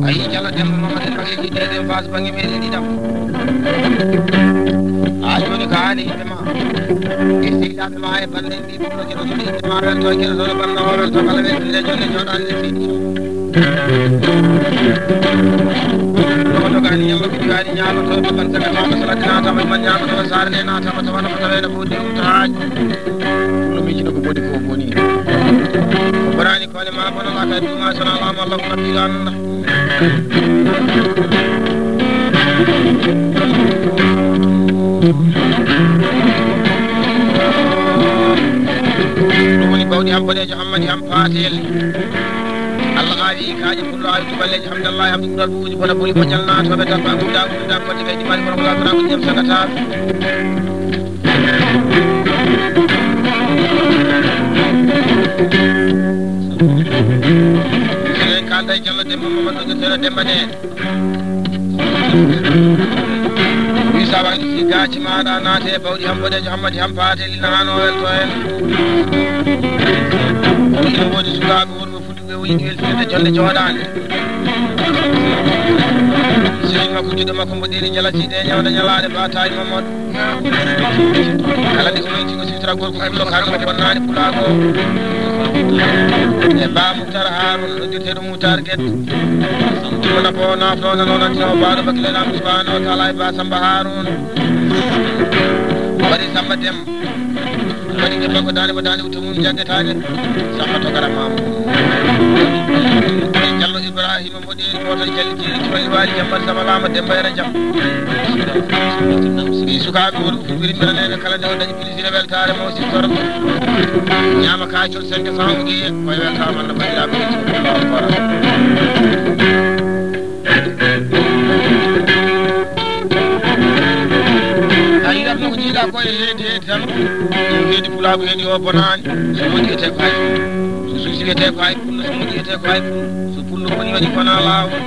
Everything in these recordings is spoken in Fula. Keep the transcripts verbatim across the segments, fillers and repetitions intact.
A yii Jalla Demba Mamadi Habibi deuxième phase bannge meɗen ɗiɗaɓo. Haa jooni ko haali yimɓe ma. E sehilaaɓe ma e bannde ɗi ɗum ɗo keɗoto ɗi yimɓe ma welto e keɗoto ɗo bannda o welto kala weltinde e jonde jooɗaande e seydi. Ɗo ɗo gani ñamma ko diwaani ñaama to ɗo ban saga tama sala dina tama man ñaama to saare ne na tama tama tama tama na bodi um taaj. Ɗum miiji ɗo ko boni ko boni. Ko bonani kone ma bono la ka duma sona la ma la ko na bilan. Ɗum woni bawɗi ham boɗeejo Hammadi ham paateel. Allah aawi kaaƴe pullo aawi tuballeeje Hamdallahi Abdu Kural Buuji Bona Buli Moƴƴal naatooɓe dabba Abuda Kuda Kote Kay Dimani Kono Kola Kara Kuɗi Jam Sagata. Senen kalda e Jallo Demba Mamadou Sera Demba Neen. Wi sa waɗi si gaaci maaɗa naate e bawɗi ham boɗeejo Hammadi ham paate lina hano welto en. Ina woodi sukaaɓe wonɓe fuɗɗuɓe woni weltinirde jonde jooɗaande. Sehil makko juɗo makko mboɗeeri jalatiiɗe e ñawda ñalaaɗe ba taaj Mamadou. Kala nde o weyti ko siftora gorko pullo kaɗo o bonnaani pulaago. E ba Moutar Haroun noddirteeɗo Moutar Guet. Ɗum nafa o nafno nano nantino baaɗo bakkilanaaɗo subhanahu wa taala e ba Samba Haroun. Waɗi Samba Dem. Waɗi ɓe bakko daande mo daande wutte mum jaggetaake. Samba to garam mamu. Jallo Ibrahima. Ɗeeri gooto e jalli jeeri cuwali waali jambar sama laama Demba Yero Jam. Si sukaaɓe woni fu biri mbira neene kala nde o dañi pilisire weltaare mo si koro. Ñaama kaacol cinq cent o giye koye weltaare man no banndiraaɓe ɓe cuɓɓe law kora. A yiɗat no ko jiiɗa koye heedi heedi tan. Heedi pulaagu heedi o bonaani. So moƴƴi wiyetee ko hay. So suusi wiyetee ko hay. Pullo so moƴƴi wiyetee ko hay. Pullo so pullo boni waɗi kona laawol.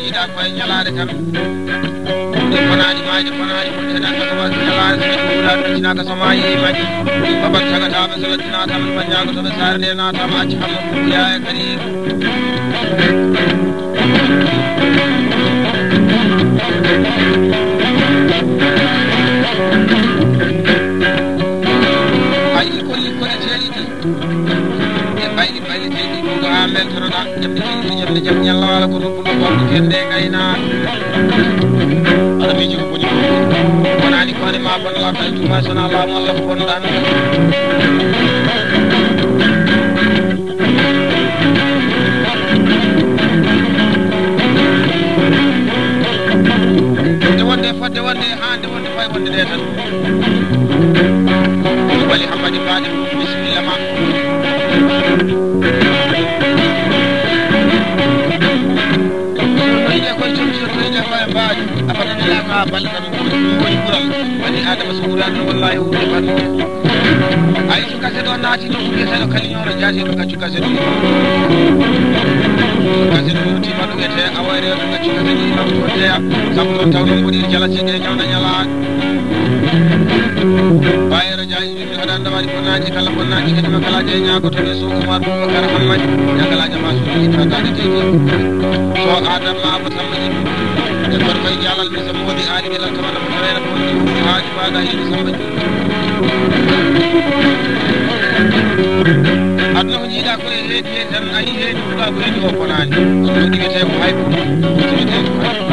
Jiiɗa koye ñalaare tan. Ɗe konaani maaje konaani, wonde heɗan ka somaa, ñalaare so ɓe ɗuuɗa, ɗuuɗinaaka somaa yehi maaje. Babal tagataɓe so laddinaaka, man bannjaago to ɓe saare nde naatama, acci hamma buuya e kadi. Ay, likkol, likkol e ceeɗi ɗi. E bayli, bayli teyɗi ɗum ko haa mbeltonoɗaa. Jaɓde teyɗi, jaɓde jam ñalla wala ko ɗum ɗum ko ɗum kende e ngaynaaka. Aɗa miiji ko boni ko. Wonani ko ane ma bon la kay tuma sona la mo la ko bon dan. Nde wonde fodde wonde haa nde wonde fay wonde ɗe tan. Wali Hammadi Baali, bisimilla ma. Yiɗe koye comci, yiɗe koye mbaadi. Afata nelaaka haa balle tan ɗum woni ɓural. Bani Adama so ɓuraani, wallahi, wuurde baɗɗo. Ay, so kaset o naati ɗo, ko wiyeteeɗo kaliñooro jaateeɗo gaccu kaset o. So kaset o yottiima ɗo wiyetee awa e rewde gaccu kaset o, imam ko jeya. Sabu noon taw ɗum mboɗi jala seeɗa e ñawna ñalaa. Bayero Jaaji Jibril haɗa annda waɗi bonnaaji kala bonnaaji kadi ma kala jeya ñaagoto ɓe so Umar Boubacar Hammadi ñagalaaji ma suuɗi ittataade teydi. So Adama Abou Samba Jibi e gorko e jaalal ɓe so moodi aali ɓe lan kamana ko tawena ko woni haaji baɗa heedi Samba Jibi. Aduna ko jiiɗa ko e heedi heedi tan a yii heedi fuɗa ko heedi o bonaani. Ɗum ɗigetee ko hay ko ɗum ɗigetee ko hay.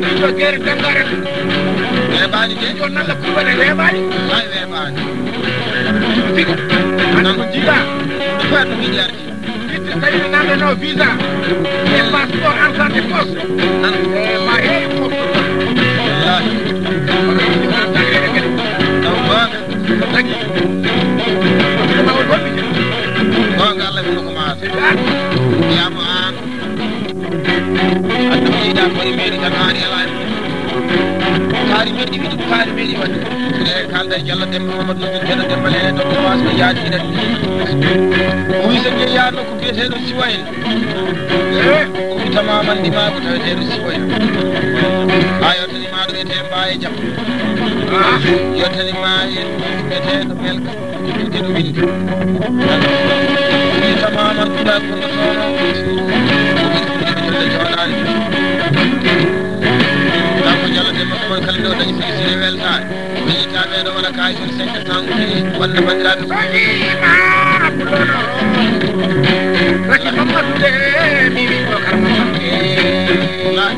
Ɗiɗo gere dangare. Weeɓaani de. Yo nalla kuɓɓane weeɓaani. Ay weeɓaani. Sigo. Nan ko jiɗa. Ko ɗum yiɗi arde. Itti tawi nande no visa. E passeport en santé poste. Nan. E ma heewi mofto. Wallaahi. Taw goonga. Tagi. Ɗum ma o ɗon mi. Goonga Allah ko maata. Yaama aan. Aduna yiɗa ko e meeɗi tan haari alaa e mum. Kaari meeɗi wiɗi ko kaari meeɗi waɗde. E kalda e Jallo Demba Mamadou Noddu Geɗo Demba Lele Demba Maas ko yaadi iɗen. Wuysa jeeya nokku biyeteeɗo Siwayel. E o witama man ndima ko taweteeɗo Siwayel. A yottani ma ɗo wiyetee Mbaye Jam. Yottani ma e biyeteeɗo Melka. Ɓe ɗo winndi. Wiyata Mamadou Ba Kondo Sono. Ko ɓe ɗo jooɗaani. Kanko Jallo Demba Mamadou kala nde o dañi sigi sigi weltaare. Wiyata ɓe ɗo wona kaay son cinq cent uji walla banndiraaɓe. Ko yima Abdoulaye. Raki Mamadou de, mi wi ko kala Mamadou de. Wallaahi.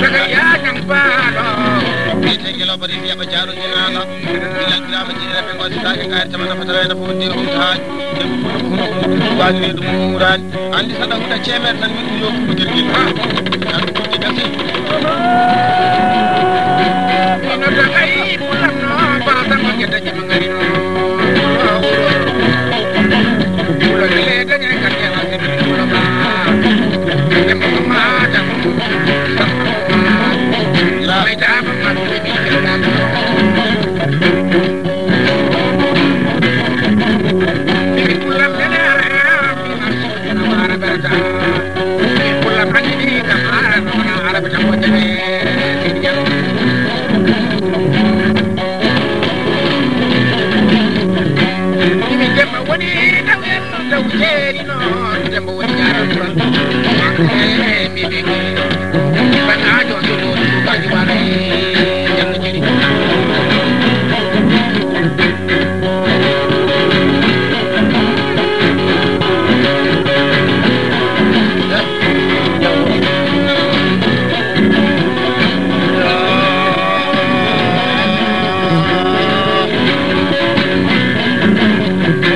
Daga yaa ñang baalo. Wiyete Ngelooba de, Yaɓa Jaaro Jinaala. Ɓe lalbiraama jiɗiraɓe ngoo sitaake ngaari tama nafa taweena fof de um taaj. Debbo fof ko hono ko ɗum waawiri ɗum umraani. Anndi saɗa huɗa ceemeer tan wiɗum yo kuɓɓo gel gel. Tan ko ɗi gasi. Ino dagay bulamno bala tan ko gedda jama ngari no. Bulo gele dagay kan yawa sebe bulo ba. Debbo ko maata. Woni taw en taw jeeri noon, Demba woni jaaram tan. Eh, mi ɓe banaajo so ɗo tuubaji wara e Jallo Jeri.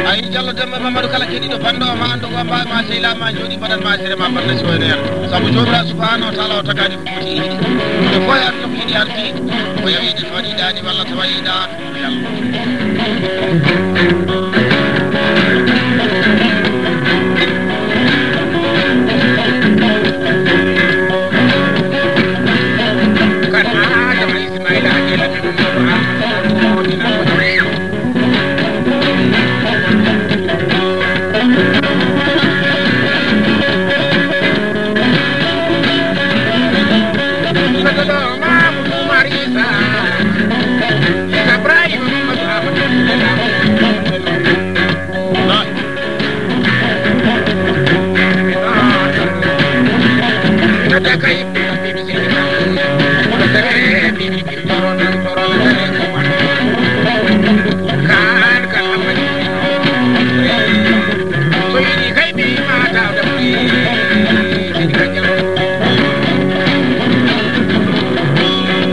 Ayi, Jallo Demba Mamadou kala keɗiɗo banndo ma anndu ko mbawi ma sehila ma jooɗi mbaɗan ma sere ma bannda si wayno yar. Sabu Joomiraaɗo Subhaanahu wa Taala o tagaani ko foti e yiɗi. Ɗum fof e aduna ko yiɗi arti. O yawi ɗe toon yiɗaani walla tawa yiɗaano.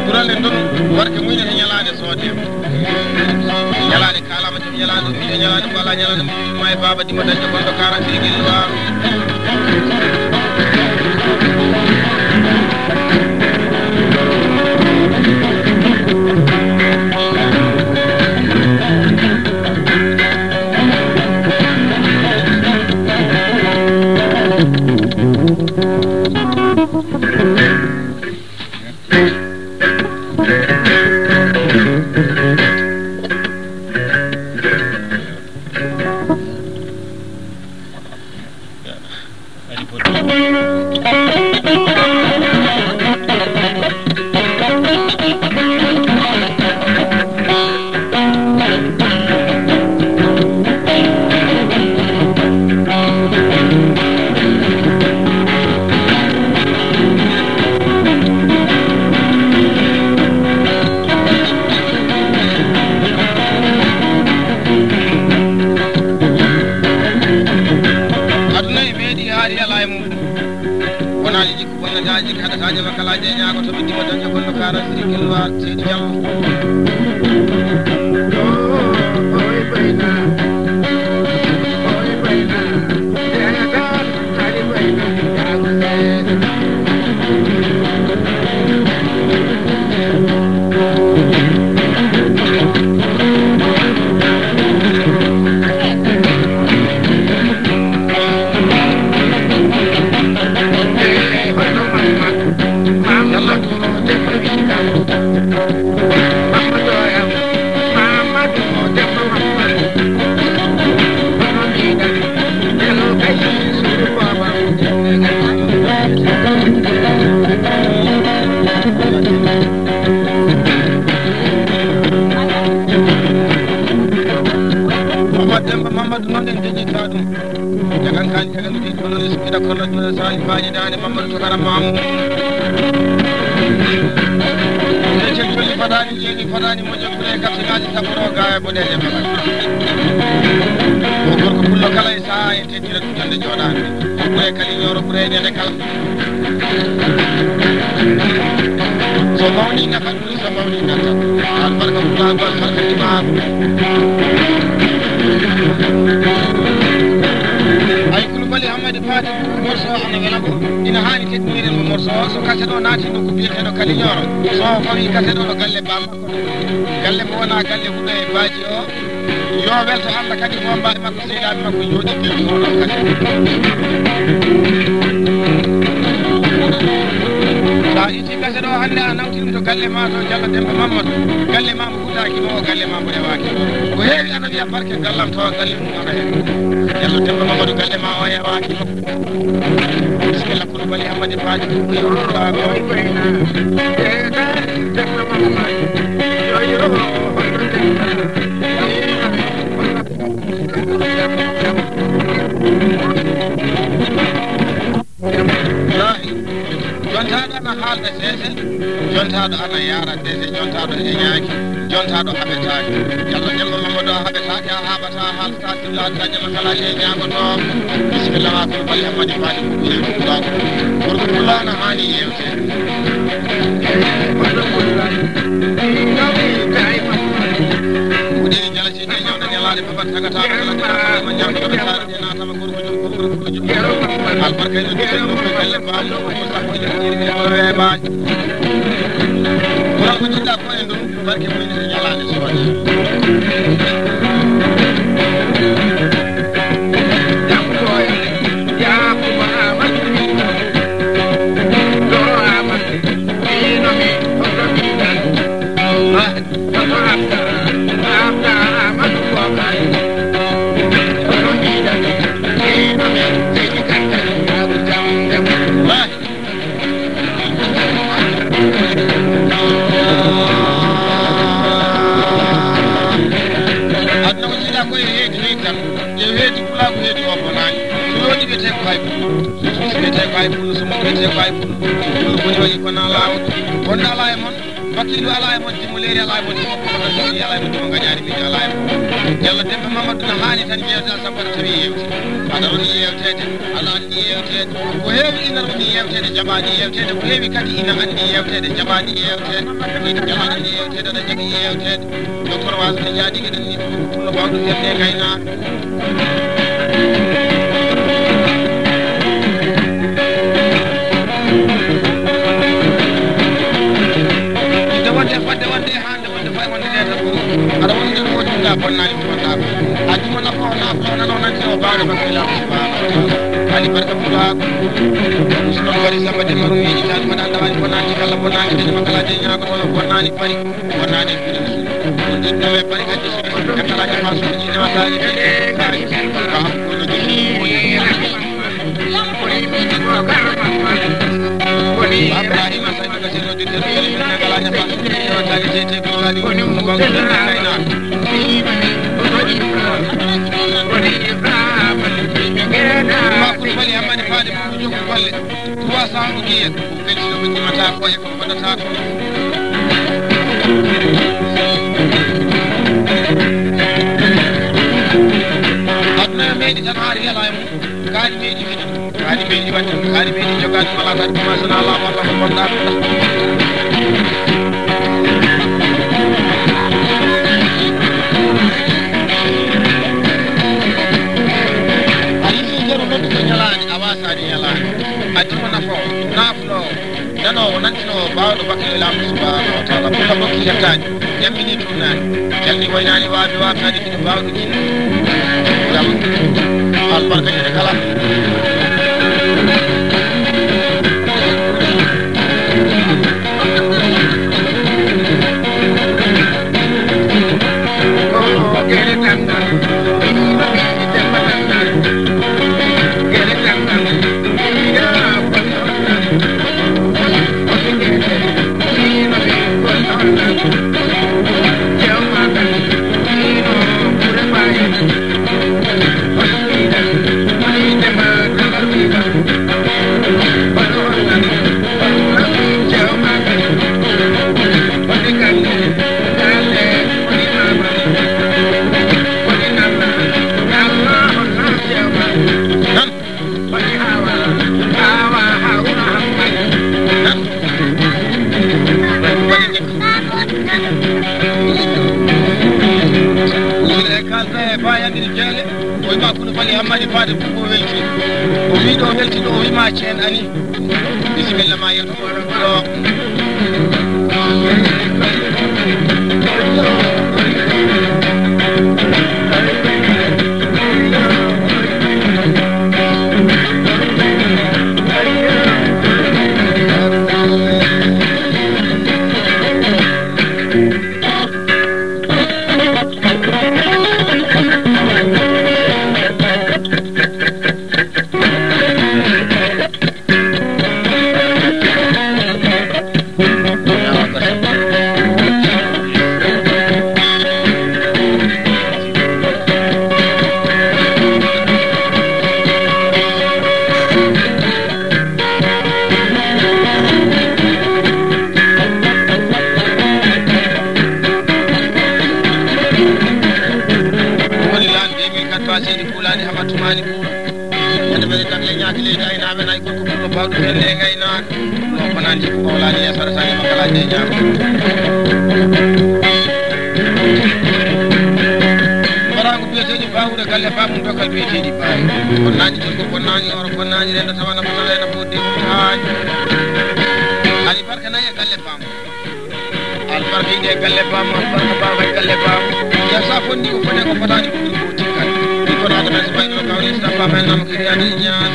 Ɓural en ɗon warke muyne e ñalaande soodee. Ñalaande kaalama jom ñalaande o miijo ñalaande ko alaa ñalaande mo yumma e baaba dimo dañɗo gonɗo quarante gilluwa. Aduna e meeɗi haari alaa e mum. Ko Jikku bonnataaji, kaɗataaji, makkalaaji e ñaagoto, ɓe diwa dañde gollo kaara siri kelluwa, seydi Diallo. Mamadou Demba Mamadou, noon en ndeñitaa ɗum. Jagan kaali jagan ɗi kono ni suɓiɗa kono ɗum sali baaji daane Mamadou Tokara Mamu. Ecel jolli fadaani, jeeni fadaani, moƴo kure kapsinaaji sappo ɗo gaaya boɗeeje mbaɗa. O gorko pullo kala e sahaa e teddira ɗum jonde jooɗaande. Ɓure kali ñooro ɓure ñande kala. So mawni nafa ɗum, so mawni nafa. Albarka pulaagu, albarka dimaagu. Ay Koulibaly Hammadi Fati morceau ana wela ko. Ina haani keɗɗiniren mo morceau o. So kaset o naati nokku biyeteeɗo Kali Ñooro. So o fawi kaset o ɗo galle bamma. Galle mo wona galle huɗo e baaji o. Yo welto Allah kadi mo mbaɗi makko seedaaɓe makko jooɗi ɓe ɗo ɗon kadi. Sa itti kaset o hannde a nawti ɗum to galle ma to Diallo Demba Mamadou. Galle ma mo huɗaaki mo, galle ma mo rewaaki. Ko heewi ana wiya barke gallam to galle mum ana heen. Diallo Demba Mamadou galle ma o yewaaki. Bisimilla Koulibaly Hammadi Fati. Wallaahi. Jontaaɗo ana haalda seese, jontaaɗo ana yaara seese, jontaaɗo heñaaki, jontaaɗo haɓetaaki. Diallo Demba Mamadou a haɓetaaki, a haaɓataa, a haaltataa, sirlaatataa, jama kala e ñaagoto. Bisimilla ma Koulibaly Hammadi Fati, Koulibaly Koulibaly. Gorko Koulibaly ana haani yeewteede. Kuɗeeli jala seydi e ñawna ñalaade babat tagataa ko kala dina ma ñamɗo ɓe taara. Albarka en ɗum ɗum ko galle baamu ko sappo e jowi iri ko weeɓaani. Kono ko jiɗɗa ko en ɗum barke mum ene ñalaande sooda. Aduna ko jiiɗa ko e heedi heedi tan. Ƴeew heedi pulaagu heedi o bonaani. So yooɗi wiyetee ko hay pullo. So suusi wiyetee ko hay pullo. So mawɗo wiyetee ko hay pullo. Pullo woni waɗi ko na laamu. Wonde alaa e mon. Wakiilu alaa e mon, jimmo leeri alaa e mon, jimmo kokoto jooɗi alaa e mon, jimmo ngañaari miijo alaa e mon. Yalla Demba Mamadou na haani tan yeewte a sabbata tawi yeewte. Aɗa roni yeewteede, aɗa anndi yeewteede. Ko heewi ina roni yeewteede, jaɓaani yeewteede. Ko heewi kadi ina anndi yeewteede, jaɓaani yeewteede. Ina jaɓaani yeewteede, aɗa jaɓi yeewteede. Docteur Wasa no jaadi geɗen ni, pullo bawɗo fiyande e gaynaa. Nde wonde fodde wonde e hande wonde fay wonde nde tan ko aɗa woni ɗen woni ɗa bonnaani ko wonɗa ko. A jumana ko na ko nano nan ko bawde makko ila subhanahu wa ta'ala. Ali barka pulaagu. Sino wari samba de maru yi tan mana dawani bonnaani kala bonnaani de makala de nyaako to bonnaani fari. Wonani ɗum ɗo e barigaji so en katalaaji ma so jiɗi wataani de bari ko hakkuno jini woni. Ibrahima Sadio Gasino de tan ina kala jama so jiɗi wataani de te ko wani woni mo bangu de kayna. Ma ko bali amani faade ko jogu golle. Trois cents ukiya ko kañum ɗo ɓe ñimata ko e ko mbaɗata ko. Aduna yo meeɗi tan haari yala e mum. Kaari meeɗi fini ɗum, kaari meeɗi waɗde ɗum, kaari meeɗi jogaade ɗum, alaa ko addi ma so wonaa laamu Allah mo ngonɗaa ɗum ɗaa. A yiyii yeru noddude ñalaande, a waasaani ñalaande. A dimo nafoowo, naafloowo, nanoowo, nantinoowo, baawɗo bakkilo e Laamɗo Subhaanahu wa Taala. Pulla bokki hettaani, ƴammini tuunaani, jalni waynaani, waabi waabnaani, kino baawɗo jinni. Jam. Albarka ñande kala. Wuro e kalda e baayandini jeele, o wiima kono bali hammadi faade fof o welti. O wii ɗo welti ɗo, o wiima ceen ani. Bisimilla ma yeeto. Woni lan deux mille quatre, seydi Fulani Hamatumaani. Ene mbaɗi tan e ñaaki leydi aynaaɓe nayi, gorko pullo baawɗo heen e ngaynaaka. Ɗo ko naan jikku ko walaani yeeso, aɗa sani makko alaa jeeñaaka. Mbaɗaango biyeteeɗi Baawuure galle Baa mum Dokkal biyeteeɗi Baay. Ko naani jikku, ko naani oro, ko naani rendo tawana ko tawee no fodde ko taani. Ali barka nayi e galle Baa mum. Albarka yiɗe galle Baa mum, albarka baaba e galle Baa mum. Yaa sa fondi ko fode ko fotaani ko ɓuri ko tikkat. Ɗi fotaade men so ɓayno kawri ista Baa men nama ko iriyaade e ñaan.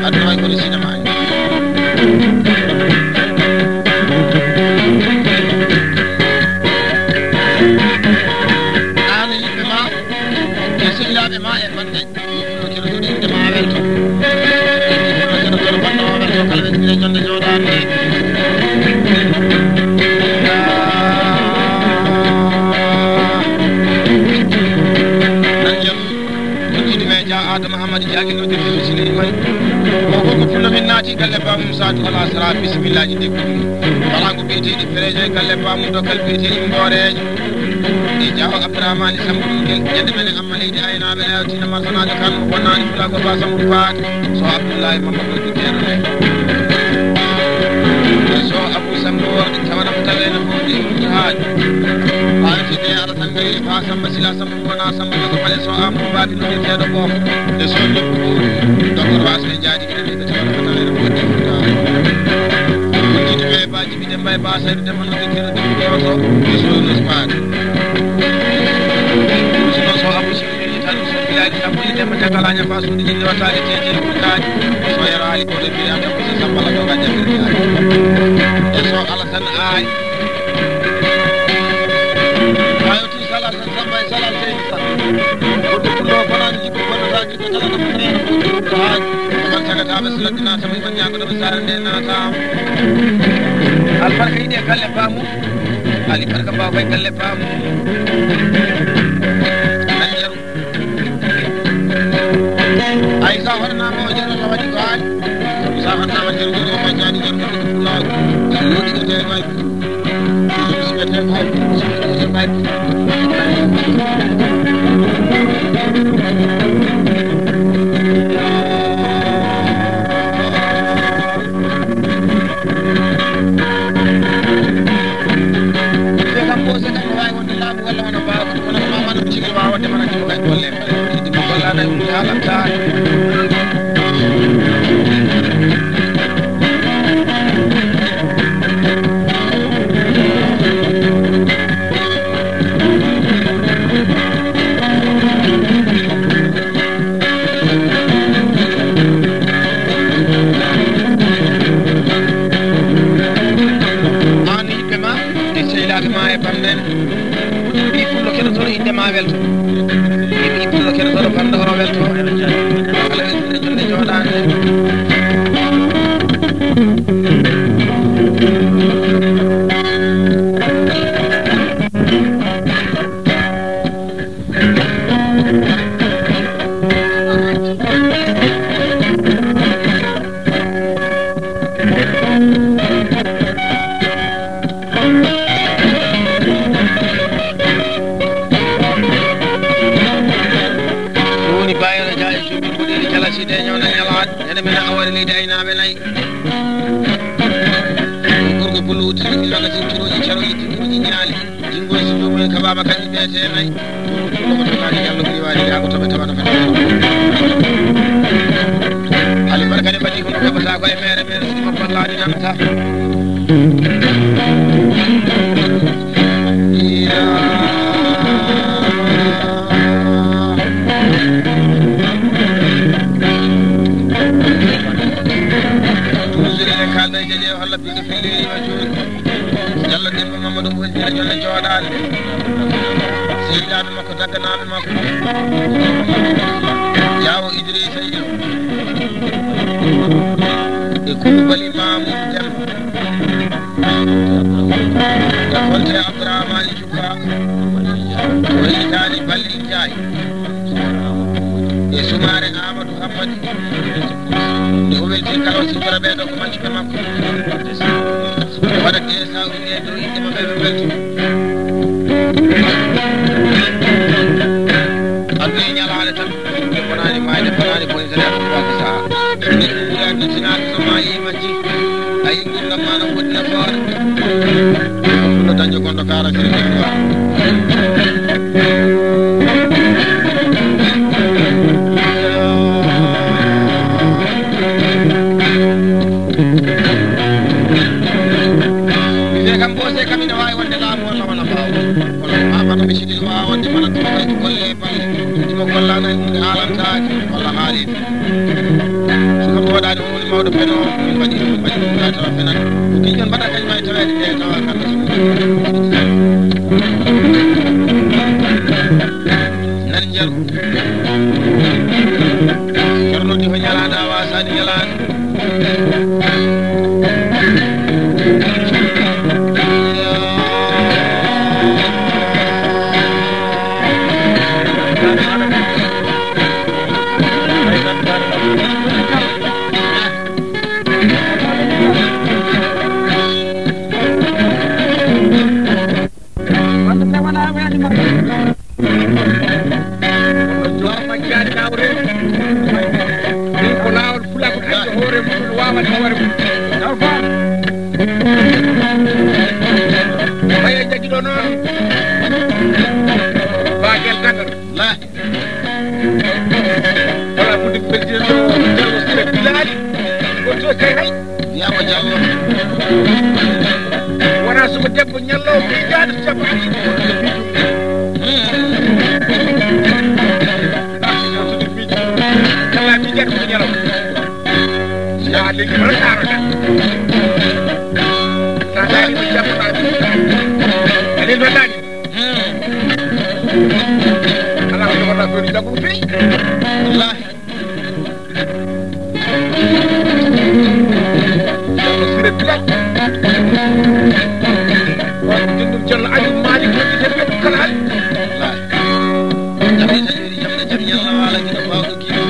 Aduna way kono sinema. Aan e yimɓe ma, e sehilaaɓe ma, e banndaaɓe. Ɗo keɗotoɗo innde ma welto. Ɗo keɗotoɗo goɗɗo ma welto, kala ɓe tigi jonde jooɗaande. Nan jam. Ɗum jiɗi me Dia Adama Amady Dia, gino de Firu Sine Imani. O gorko pullo min naati galle Baa mum Saatu Ala Sara, bismillaaji de gumi. Balango biyeteeɗi Fereejo e galle Baa mum Dokkal biyeteeɗi Mbooreejo. E Jaawo Abdourahmane Sambu Ɗukel, ñande men e Amma Leydi Aynaaɓe, Laayo Tine Marsanaajo Kan, o bonnaani Fulaago Ba Sambu Paate, so Abdoulaye Mamadou Dukeero Ley. E so Abou Sambu Worɗi, tawana ko tawee no fowde e Fuuta Haaju. Haa fide Alassane Gaye, Ba Samba Sila Sambu Bona, Samba Jogo Fale, so Amadou Babi no wiyeteeɗo Boof, e so Nokku Buuru, Docteur Wasɓe Jaadi, ɓe tawana ko tawee no fowde e Fuuta Haaju. Uddiiɗo ɓe Ba Jibi Demba e Ba Saydu Demba no wiyeteeɗo Jibi Gooto, e so Yunus Paate. Sino so Abou Sirri tan so Bilali Abou Demba Jagalaña fa suudu jinde wattaade teete e Fuuta Haaju. So Yero Ali ko de Bilali Abou Samba la doga jagirde. E so Alassane Ay. Ayo ti sala Alassane Samba e sala Seydi Sall. Ko de pulo fanani jikko bonata jikko kala no fere. Ko haaju. Ko man tagata be sila dina tabi man ñaago de sala de na ta. Albarka yiɗe galle Baa mum. Ali barka Baa mum galle Baa mum. Nan jaru. Ay sa hornaama o jaru la waɗi ko haaju. Sa hornaama jaru jaru o majjani jaru ko pulaagu. Lodi ko jaru waɗi. Ɓe kam posé tan no waawi wonde laamu walla hono mbaawa, kono ko maa ɗum cigel waawa wonde mana ɗum kay golle. Ɗum ko gollaade ɗum haalanta. Aan yiɓɓe ma e sehilaaɓe ma e bamɗe en, ɓii pullo keɗotooɗo innde ma welto. E ɓii pullo keɗotooɗo bamɗo o welto. Kala e ɗum e jonde jooɗaande. Ɗum woni Bayero Dia e cuuɗi mbuɗeeli jala side ñawna ñalaat. Ene mena awari leydi aynaaɓe nayi. Gorko pullo wuttini magasin curoji caroji tinɗuji ñaali. Jingoy si joomumen kaɓaama kañƴi beete nayi. Ɗum ko tokaani Yallo riwaani yaa ko toɓe tawana fata. Ali Barka ne mbaɗi kono kaɓata ko e mere mere sima kollaani nanta. Iya. Toujours eɗen kaalda e jaje o holla binde filliri o jooni. Yalla debbo Mamadou Boy Dia jonne jooɗaani. Sehilaaɓe makko, dagganaaɓe makko. Yaawo Idrissa Ilo. E Koulibaly Mamoudou Demba. E Konte Abdourahmane Djouka. O hitaani Bali Ndiaye. E Soumaré Amadou Hammadi. Nde o welti kala o sikkora ɓee ɗo ko maccuɓe makko. O waɗa desa o wiye dow inɗe maɓɓe ɓe welti. Aduna e ñalaande tan. Ɓe bonaani maayde, bonaani boni tan e ko waɗi saha. Ɓe ɗum ɓuri addi tinaaka so maayi e majji. A yi ngurdam ma no foti nafoore. Ɗum ɗo dañjo gonɗo kaara sirri ɗum ɗo. Ɓe kam bose kam ina waawi wonde laamu walla wona baawo. Kono Amadou Michel waawa wonde mana ɗum kay golle balle. Ɗum gollana ɗum haalantaake walla haaliiɓe. So kam waɗaani on woni mawɗo peno, min mbaɗi ɗum, mbaɗi ɗum, tawa fenan. Ko giɗon mbaɗa kañum e taweede nde tawa kam. Nan njaru. Ceerno noddi ko ñalaande a waasaani ñalaande. Wonde tawana waɗi ma. Jooma jaari lawre. Min ko laawol pulaar ko addi hoore mum, waawani hoore mum. Taw ko. Ɓaye jaggi ɗo noon. Baagel Tangar. Wala budde ko président o Jallo Siré Bilali. Ko to kay hay. Yaama Jallo. Wona suma debbo ñallo ko jaade jabaani. Kala mi jaade ko ñallo. Ya legi mala taro da. Sa dani mo jabaani. Ani do dani. Ala ko wala ko jabu fi. Wallahi. Ceerno Siré Bilal. Wano Dendum Ceerno Aliou Malick, wonde tan ɓe ɗum kala hannde. Wallahi. Jam e taƴoori, jam e jam, Yalla waala gila baawɗo gila.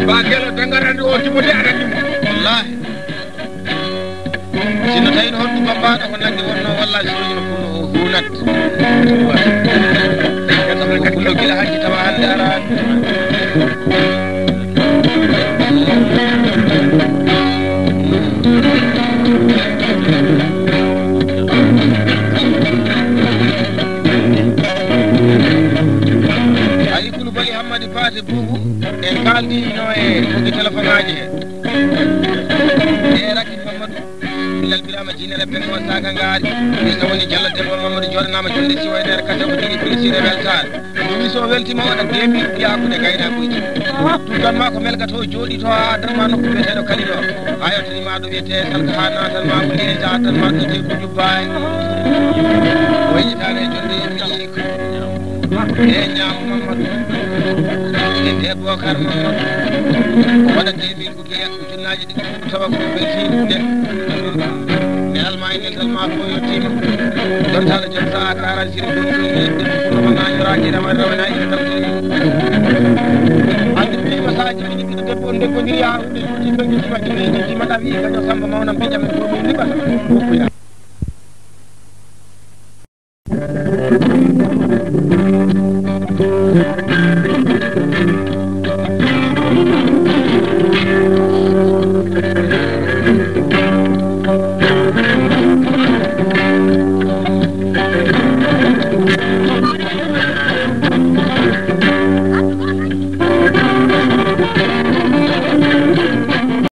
Ba Gelo dangar andi o jibode aɗa andi mo. Wallahi. Sinno tawi no honɗum babbaɗo ko nagge wonno walla Soñino pullo o hunat. Gata ko pullo gila hanki tawa hannde araani. Ali Kulubali Hammadi Paate Buubu en kaaldiino e ɓoggi telefonaaji he. E Rakib Mamadou. Bilal Birama Jinere Pengo Saga Ngari. Misto woni Jallo Demba Mamadou joɗanama jonde siwo e nder kata ko jogui policier e weltare. Ɗum so weltima waɗa deux mille piyakude gaynakuji. Tutan ma ko melga to jooɗi to ha addan ma nokku biyeteɗo Kalido. Ha yewtani ma ɗo wiyete Salka ha natan ma ko Lirita addan ma ɗo te ko Jubba e. Wayitare e jonde e musique. E ñaamo Mamadou. E Bokar Mamadou. Waɗa deux mille ko Ujunnaaji ɗiɗi tawa ko ɓe fiiɗe. Nelal ma e nelal ma ko yottiima. Jontaɗo jom sa'a karan siri gonɗo e ɗum ko ma na yoraaki rawan rawana e tawti. Andi ɓe ma saaji mini ɓiɗɗo debbo on debbo ngiri yaa hunde juuti ko ngiji ma jinni ngiji ma ɗawi ka jo samba mawnam be jamin ko min liɓata. Ko kuya.